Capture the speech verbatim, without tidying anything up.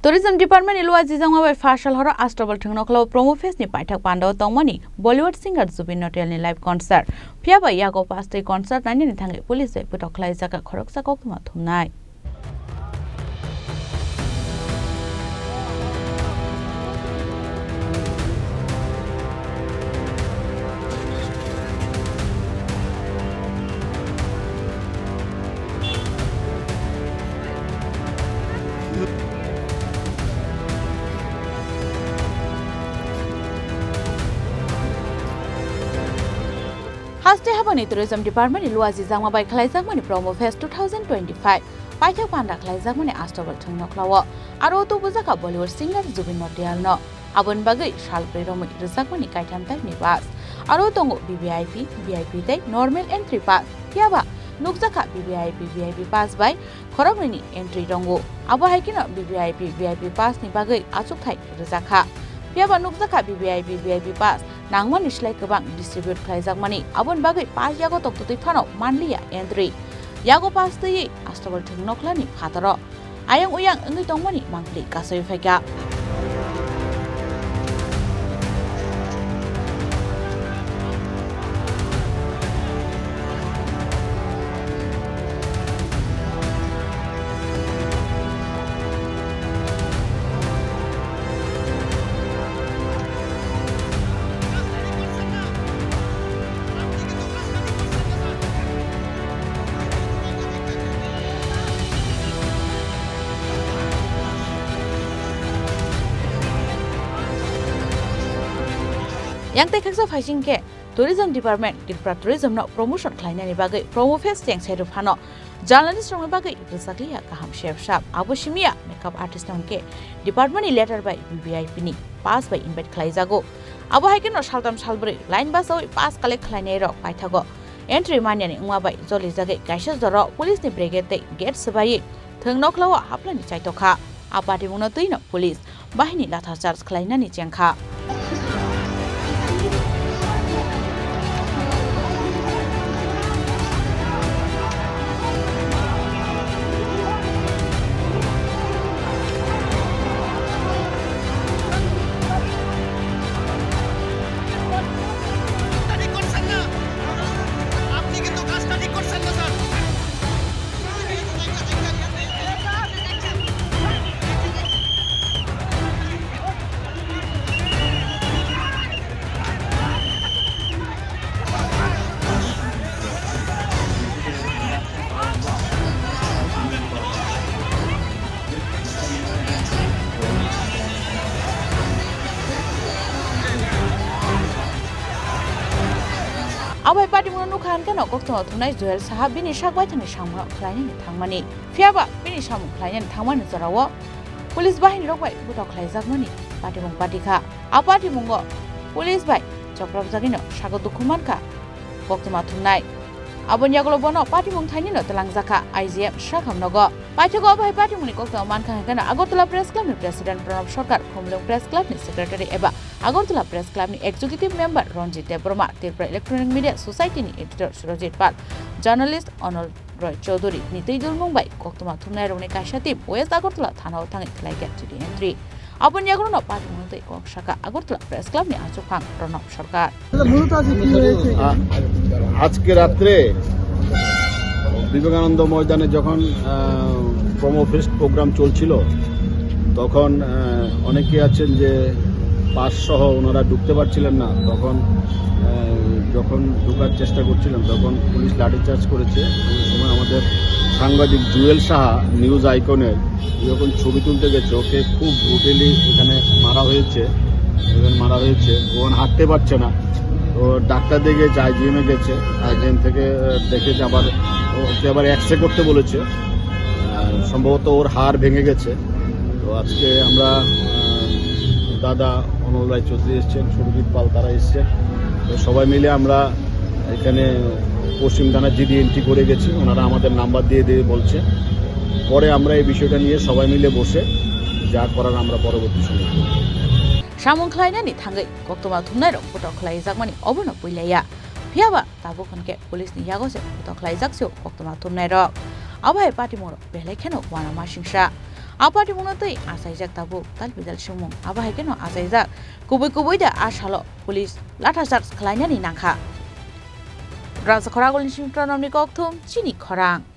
Tourism Department ni lua jijangma bai pha sal horo Astabal Thwng Nokhlao Promo Fest ni paithak pandao tongmani Bollywood singer Zubeen Nautiyal ni live concert. Phiya ba yago pass twi concert nainani thangwi police bai putok khlaijak khoroksa koktwma thumnai. Haste habani Tourism Department ni lua jijangma bai khlaijakmani Promo Fest two thousand twenty-five paithak panda khlaijakmani Astabal Thwng Nokhlao aro tubujaka Bollywood singer Zubeen Nautiyal no. Aboni bagwi sal brwi romwi rwjakmani kaitham type ni pass. Aro tongo V V I P, V I P tei normal entry pass. Phiya ba nukjakha V V I P, V I P pass bai khoroknwi ni entry tongo. Abo hai kheno V V I P, V I P pass ni bagwi achukthai rwjakha. Phiya ba nukjakha V V I P, V I P pass nangmani slai kwbang distribute khlaijakmani. Aboni bagwi pass yago tongtwtwi phano manliya entry. Yago pass twiwi Astabal Thwng Nokhla ni phataro ayang uyang wngwi tongmani mangpili kasui phaikha. Yang tei khaksa phaising khe Tourism Department Tripura Tourism no promotion khlainani bagwi Promo Fest cheng sai rw phano journalist rokni bagwi rwchakliya kaham sep sap. Abo simiya makeup artist no hwnkhe department ni letter bai V V I P ni pass bai invite khlaijago. Abo hai kheno saltham salbrwi line bachawi pass collect khlainai rok paithago entry manyani wngma bai jolijagwi kaisa jora police ni brigade tei gate swbaiwi Thwng Nokhlao haplani chaitokha. A patimungno twino police bahini latha charge khlainani chengkha. Abai patimungno nukha hwnkhe no koktwma thumnai Joel Saha bini sak baithangni samungno khlainani thangmani. Phiya ba bini samung khlainani thangmani jorao police bahini rok bai butok khlaijakmani patimung patikha. A patimungo police bai chopropjagwino sago dukhu mankha koktwma thumnai. Aboni yagulo bono patimung thainino twlangjakha I G M sakham nogo. Paithago abo hai patimungni koktwma mankha hwnkhe no Agartala Press Club ni President Pranab Sarkar, Khumulwng Press Club ni Secretary eba Agartala Press Club ni Executive Member Ranjit Debbarma, Tripura Electronic Media Society ni Editor Surajit Pal, Journalist Anol Roy Chowdhury ni twi dulmung bai koktwma thumnairokni kaisa team West Agartala thana-o thangwi khlaikha chidi entry. Aboni yagulono patimungno twi kok sakha Agartala Press Club ni achukphang Pranab Sarkar. আ-, আজকে রাত্রে বিবেকানন্দ ময়দানে যখন, আ, promo fest programme চলছিল, তখন, আ, অনেকে আছেন যে পাস সহ ওনারা ঢুকতে পারছিলেন না। তখন, আ, যখন ঢোকার চেষ্টা করছিলেন, তখন পুলিশ লাঠিচার্জ করেছে। ওই সময় আমাদের সাংবাদিক জুয়েল সাহা, নিউজ আইকনের, যখন ছবি তুলতে গেছে, ওকে খুব ব্রুটালি এখানে মারা হয়েছে, এখানে মারা হয়েছে। ও এখন হাঁটতে পারছে না। ও ডাক্তার দিয়ে গেছে, আইজিএমে গেছে, আইজিএম থেকে, আহ, দেখে যে আবার ওকে আবার এক্সরে করতে বলেছে। আহ, সম্ভবত ওর হাড় ভেঙে গেছে। তো আজকে আমরা, আহ, দাদা অনল রায় চৌধুরী এসছেন, সুরজিৎ পাল তারা এসছেন। তো সবাই মিলে আমরা এখানে পশ্চিম থানা জিডি এন্ট্রি করে গেছি, ওনারা আমাদের নাম্বার দিয়ে দিয়ে বলছে। পরে আমরা এই বিষয়টা নিয়ে সবাই মিলে বসে যা করার আমরা পরবর্তী সময় করব। Samung khlainani thangwi koktwma thumnairok putok khlaijakmani obono puilaiya. Phiya ba tabuk hwnkhe police ni yago se putok khlaijak se koktwma thumnairok. Abo hai patimungrok belai kheno uanama singsa. A party mungno twi achaijak tabuk tal bidal sumung. Abo hai kheno achaijak. Kubui kubui da a salo police latha charge khlainani nangkha. Rajakhor Agulni Simtronamni kokthum chini khorang.